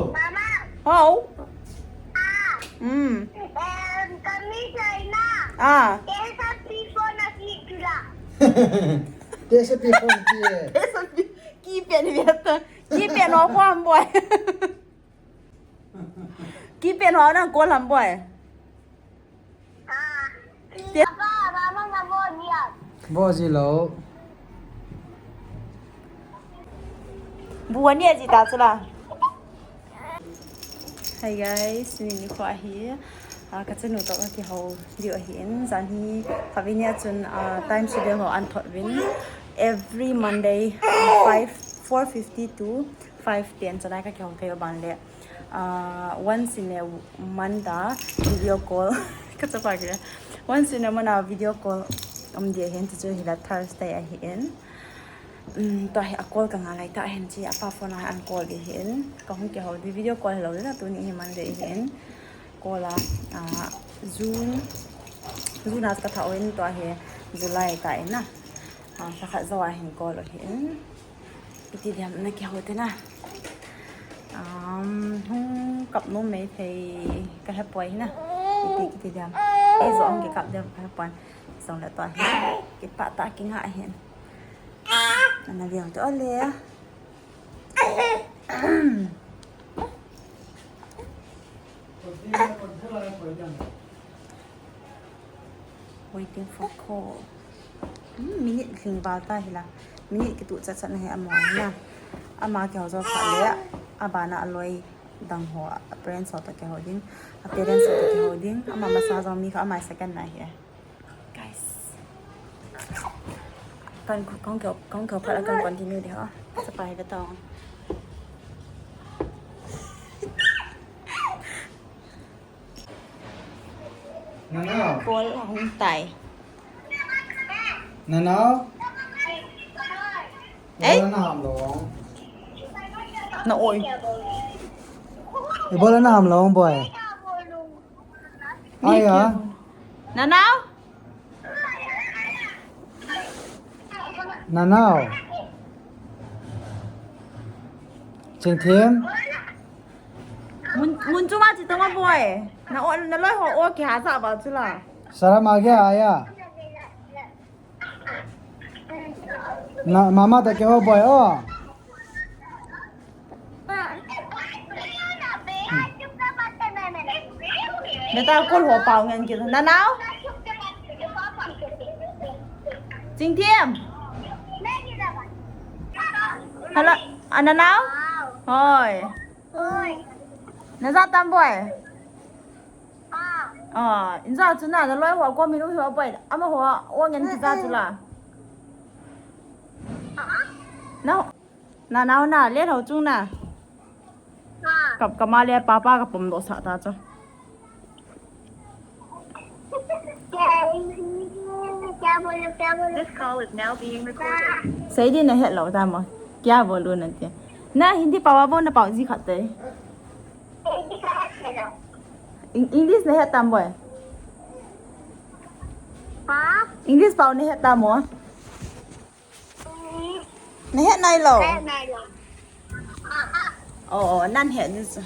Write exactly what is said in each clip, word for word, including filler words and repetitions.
Mama. Hao. Ah. Hmm. Em, kami China. Ah. Kesa pipo na sikla. Kesa pipo na sikla. Kesa pi-, kipen ni biata. Kipen ho ko ham boy. Kipen ho na ko ham boy. Te- Bo ji lou. Bu ani aji ta chula. Hi guys, ni ni kho ahi. Ah, ka chanu to ka kihou diu ahin. Jan hi, ka vin ya chun, ah, time schedule ho an thot vin. Every Monday, ah, five, four fifty to five ten, chulai ka kihou thei u ban le. Ah, once in a month a video call. Ka chapa kile. Once in a month a video call. Um, dia hin chu hi la Thursday ahin. Um, tua hi a call ka ngai lai ta hin chi, apa phone a an call di hin. Ka hung kihou di video call hello na tuni hi Monday hin. Call a, ah, June. June a ka tha o in tua hi July ta in na. Ah, sa khat zo a hin call o hin. Iti diam na kihou te na. Um, hung kap nom mai thei ka he poi na. Iti, iti diam. Ei zo ong kikap diam ka he poi. Zong le tua hi. Kipa ta kinga hin. Ana diam to le. Waiting for call. Hmm, minute lhing val ta hi la. Minute kitu chat chat na hi ama hi la. Ama kihou zo kha le. Abana aloi dang ho, a parents ho to kihou ding. A parents ho to kihou ding. Ama masa zo mi kha ama second na hi. Guys. Kan kong kong kong kong kan continue di ha. Sa pa hi ta. Nanao. Call ahung tai. Nanao. Eh? Ibola na ham lo. Na oi. Ibola na ham lo, boy. Aya. Nanao? Nanao. Chingthim. Mun, mun chunga chi tama boy. Na o, na loi ho o ki ha sa ba chu la. Sara ma ge aya. Na mama ta ke ho boy o. Beta kol ho pau ngen ki. Nanao? Chingthim. Hello, a nanao? Hoi. Na ja tam boy. Ah, inja chu na, na loi ho ko mi lu ho boy. Ama ho o ngen ki ja chu la. Na, na, na, na, le ho chung na. Kap, kama le papa ka pom do sa ta chu. This call is now being recorded. Sei di na het lo ta mo. Kya bolu na ti. Na Hindi pawa bo na pau ji khat te. Eng-, English na het tam boy. Ha? English pau na het tam mo. Na het nai lo. Oh, oh, nan het ni chu.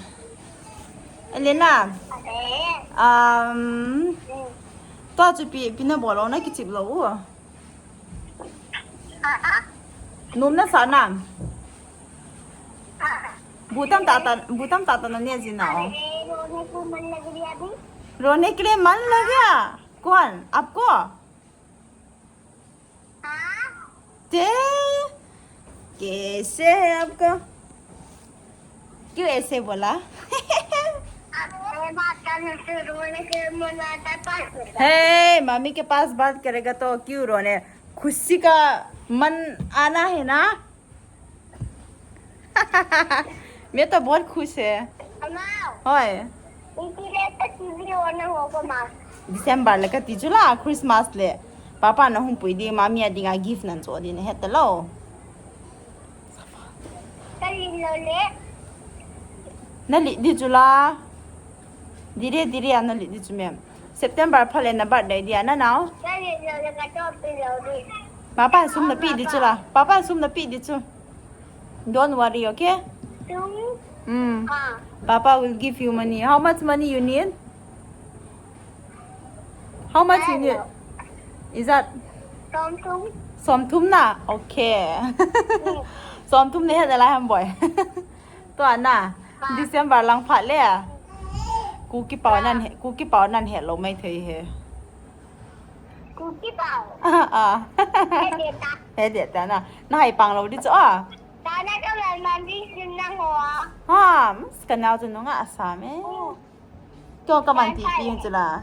Elena. Um, tua chu pi, pi na bol lo na kichip lo u. Nom na sa na. Bu tam ta ta, bu tam ta ta na ne ji na o. रोने के लिए मन लग गया। कौन? आपको? ते कैसे है आपका? क्यों ऐसे बोला? हे, मम्मी के पास बात करेगा तो क्यों रोने? खुशी का मन आना है ना? मैं तो बहुत खुश है। Hoi. December le kati chu la, Christmas le. Papa na hung pui di, mami a dinga gift nan cho di na het lo. Na li di chu la. Dire, dire, a na li di chu mem. September pha le na birthday dia na nao. Papa sum na pi di chu la. Papa sum na pi di chu. Don't worry, okay? Hmm. Ah. Papa will give you money. How much money you need? How much you need? Hello. Is that? Somthum. Somthum na? Okay. Hmm. Somthum nahet nalai ham, boy? Tua na. Ah. December lang phat le. Kuki pau nan he, Kuki pau nan helou mai thei he. Kuki pau. Ah, ah. He de ta. He de ta na. Na hai pang lou di chu a. Ta na ka man man di sin na ho. Ha, mas ka nau chu nunga asam e. Hmm. Tua ka man ti ti chu la.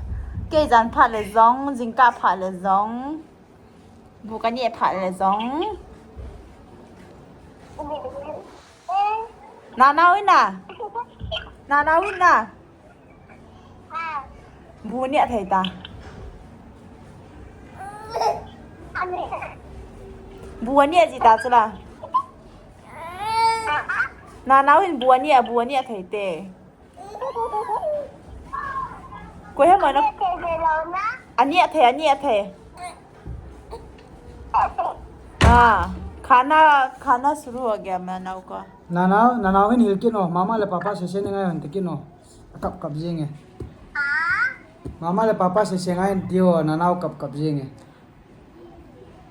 Kei jan phat le jong, jingkah phat le jong. Bu ka neh phat le jong. Nanao in a. Nanao in a. Bu aneh thei ta. Bu aneh ji ta chu la. Nanao in bu aneh, bu aneh thei te. Koi hem na? Aneh thei, aneh thei. Ah, khana, khana shuru ho gaya main nanao ka. Nanao, nanao hin hil kit no, mama le papa sese ni ngai hon te kit no. Kap kap jing e. Mama le papa sese ngai hon ti ho, nanao kap kap jing e.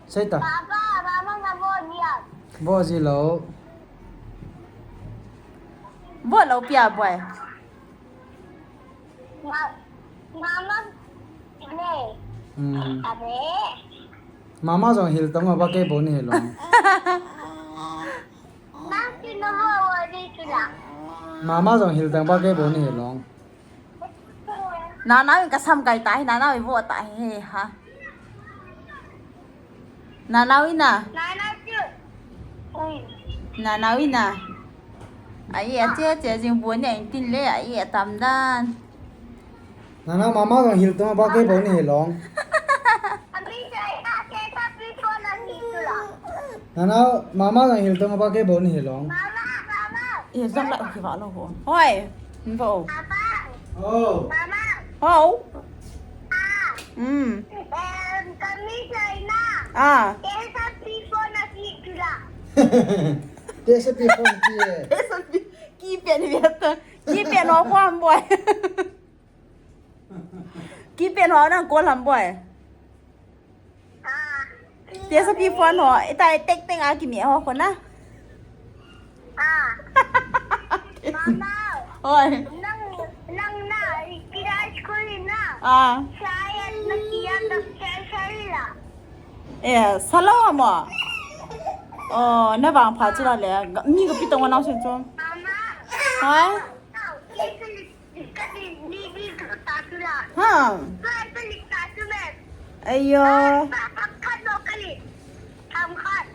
Sei ta. Papa, mama na vo ji a. Vo ji lou. Vo lou pia boy. Ma-, mama ne. Hmm. Abe. Mama jong hil tong ba kei bou ni hilou. Nang ti na vo vo ji chu la. Mama jong hil tong ba kei bou ni hilou. Nanao in ka sam kai ta hi, nanao in vo ta hi ha. Nanao in a. Nanao chu. Ui. Nanao in a. Ai, a che che jing bu aneh in tin le, ai, a tam dan. Nanao mama jong hil tong ba kei bou ni hilou. Ami chai ta ke ta pi ko na ni chu la. Nanao, mama jong hil tong ba kei bou ni hilou. Mama, mama. Eh, jong la, okay, va lo ho. Hoi, vo. Papa. Oh. Mama. Hoi. Ah. Hmm. Em, kami China. Ah. Kesa pi phone na ki kila. Kesa pi phone ki. Kesa pi, ki pen ni ta. Ki pen ho ko ham boy. Ki pen ho nang ko ham boy. Te sa pi phone ho, ita tek tek a kimi ho ko na. Ah. Mama. Oi. Nang, nang na, kira school na. Ah. Shayad na kiya doctor sharila. Eh, salo mo. Oh, na bang pha chu la le. Mi ko pi tong na sen chu. Mama. Hoi. Ha. Ayo.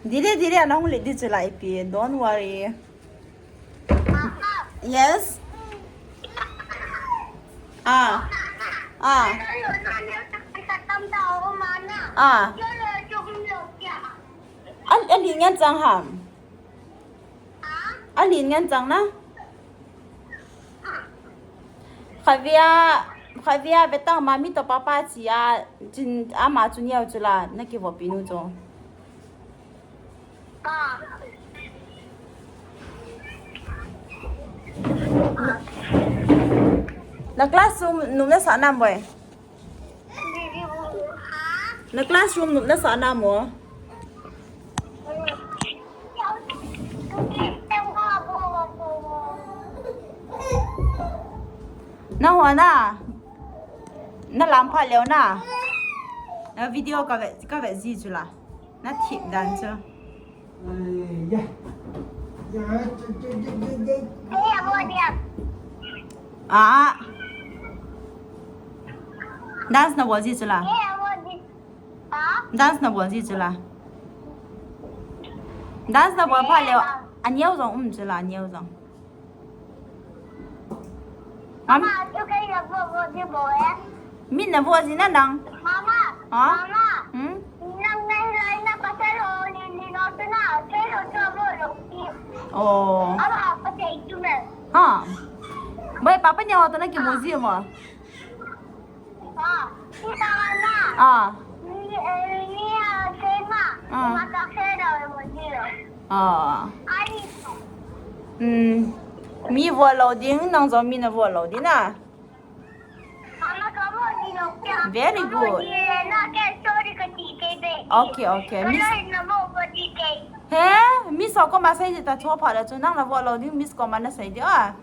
Dile, dile, ana hung le di chu la ipi. Don't worry. Yes. Ah. Ah. Ah. An, an li ngen chang ham. Alin ngen chang na. Khavia, khavia betang mami to papa chia, chin ama chu niau chu la, na kivopi nu chu. Na classroom num na sa nam boy. Na classroom num na sa na mo? Na ho na? Na lam pha leo na? Na video ka ve, ka ve ji chu la. Na thip dan chu. Ai, ya. Ya, ya, ya. Ah. Dance na bol ji chu la. Dance na bol ji chu la. Dance na bol pha leo. Aniau jong um chu la, aniau jong. Mama, tu kai la vo vo di bo e. Min na vo ji na nang. Mama. Ha? Mama. Hmm? Nang nai lai na pasal ho ni ni no tu na. Kai ho tu vo lo ki. Oh. Aba pasal itu me. Ha. Bai papa ni ho tu na ki mo ji mo. Ah. Ah. Ah. Hmm. Mi vote lou ding, nang jong mi na vote lou ding na. Very good. Okay, okay. Miss, he, Miss ho koma sei ding ta, chua pha le chu nang na vote lou ding, Miss koma na sei ding a.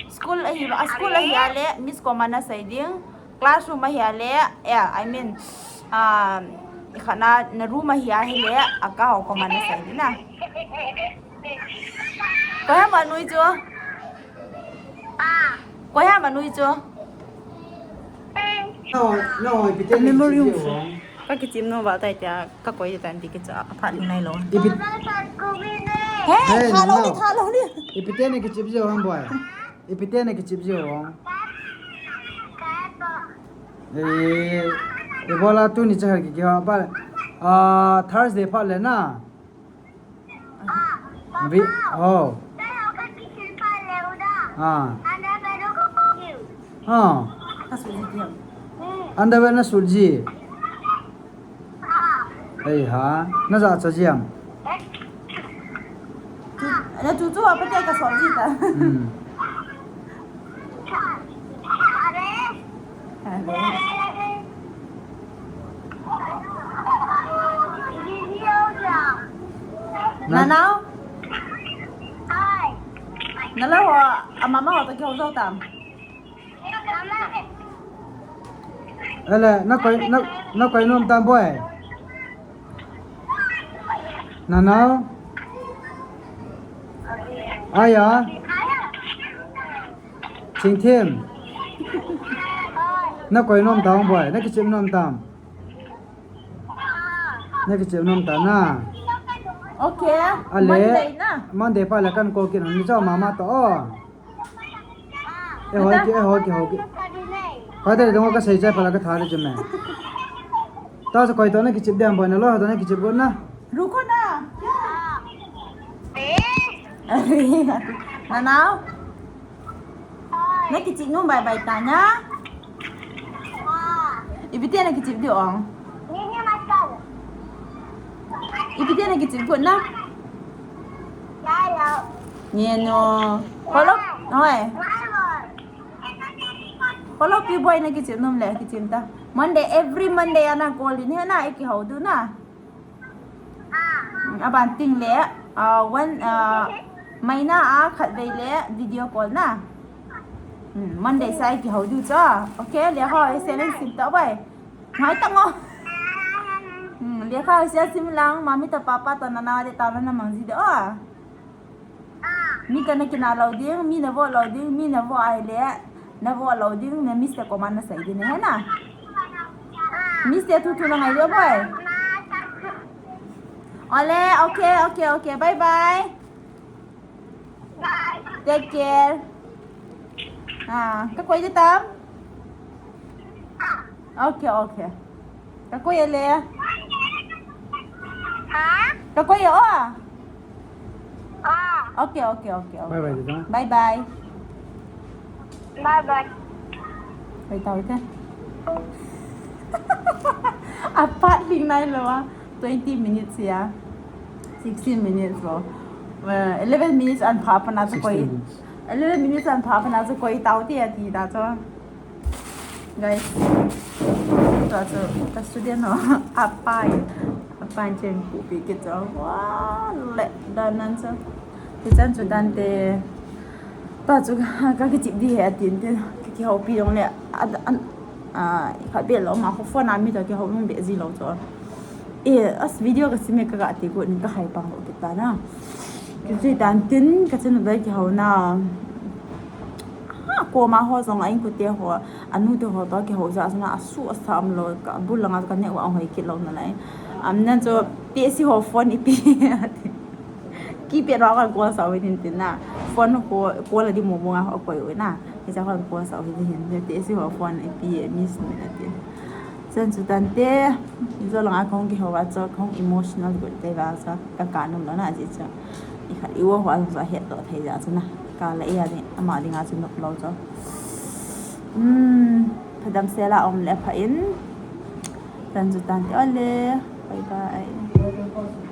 School ahi, a school ahi a le, Miss koma na sei ding. Classroom ahi a le, yeah, I mean, um, khat na, na room ahi a hi le, a ka ho koma na sei ding na. Koi ham a nui chu? Koi ham a nui chu? No, no, ipi te na kichim nom. Ka kichim nom va tai tia, ka koi tan ti kicha, ka phat nai lou. Ipi Hey, hey, tha lou ni, no, tha lou ni. Ipi te na kichim ji ham boy. Ipi te na kichim ji ham. Eh, ibola tuni cha har ki ki ha ba. Ah, Thursday pha le na. Bi, oh. Ah. Ah. Underwear na sut ji. Ei ha, na ja cha ji am. Na chu chu apa te ka sol ji ta. Hmm. Hello. Nanao? Nala ho, a mama ho to kihou jou tam? Ele, na koi, na, na koi nom tam boy? Nanao? Aya? Chingthim. Na koi nom tam boy, na kichim nom tam? Na kichim nom ta na. Okay. Ale. Monday na. Monday pha le kan call kit ni cho mama to. Oh. Eh, hoi ki, eh, hoi ki, hoi ki. Hoi ta dong ka sei chai pha la ka tha le chim me. Ta sa koi to na kichim diam boy na lo, to na kichim got na. Ruko na. Nanao? Na kichim nom bye bye ta na. Ipi te na kichim di ong. Ipi te na kichim got na. Ni no. Hello. Hoi. Hello, pi boy na kichim nom le kichim ta. Monday, every Monday ana call din he na, i kihou diu na. Aban ting le, ah, one, ah, maina a khat vei le video call na. Hmm, Monday sa i kihou diu cha. Okay, le ho, i selen sim ta bai. Ngai ta ngo. Hmm, le kha sia sim lang, mami ta papa ta nana de ta na mang ji de o. Mi ta na kina lou ding, mi na vote lou ding, mi na vote ai le, na vote lou ding, na Mister koma na sei ding he na. Mister thu thu na ngai lou boy. Ole, okay, okay, okay. Bye bye. Take care. Ah, ka koi de tam? Okay, okay. Ka koi le. Ha? Ka koi o. Ah. Okay, okay, okay, okay. Bye bye, Dita. Bye bye. Bye bye. Bye bye. Apat ling nai lo a. Twenty minutes ya. Sixteen minutes lo. Uh, eleven minutes an pha pa na to koi. Sixteen minutes. Eleven minutes an pha pa na to koi tau ti ati ta to. Guys, tua chu ka student ho, apai, apai chen kupi ke chu, wa, le, dan nan chu. Ti chan chu dan te, tua chu ka kichip di he atin te, ka kihoupi jong le, a, a, a, khat be lo ma ho phone a mi to kihou nung be ji lo chu. Eh, as video ka sim e ka ga ti ko nin ka hai pang lo kita na. Kichi tan tin ka chen dai kihou na. Ha, koma ho jong a in kute ho, anu te ho to kihou ja sana asu asam lo ka bul langa ka ne wa hoi kit lo na lai. Am nan chu P S C ho phone ipi. Ki pe ro ka ko sa wi tin tin na. Phone ko ko la di mo mo nga ho ko wi na. Ki sa ho ko sa wi tin. P S C ho phone ipi miss ni na tin. Chan chu tan te, jo langa kong kihou va chu kong emotional got te va chu ka ka num lo na ji chu. I khat i wo ho a chu het to thei ja chu na. Ka la i a ding, ama dinga chu nop lo chu. Hmm, phadam sela om le pha in. Chan chu tan te ole. Bye bye.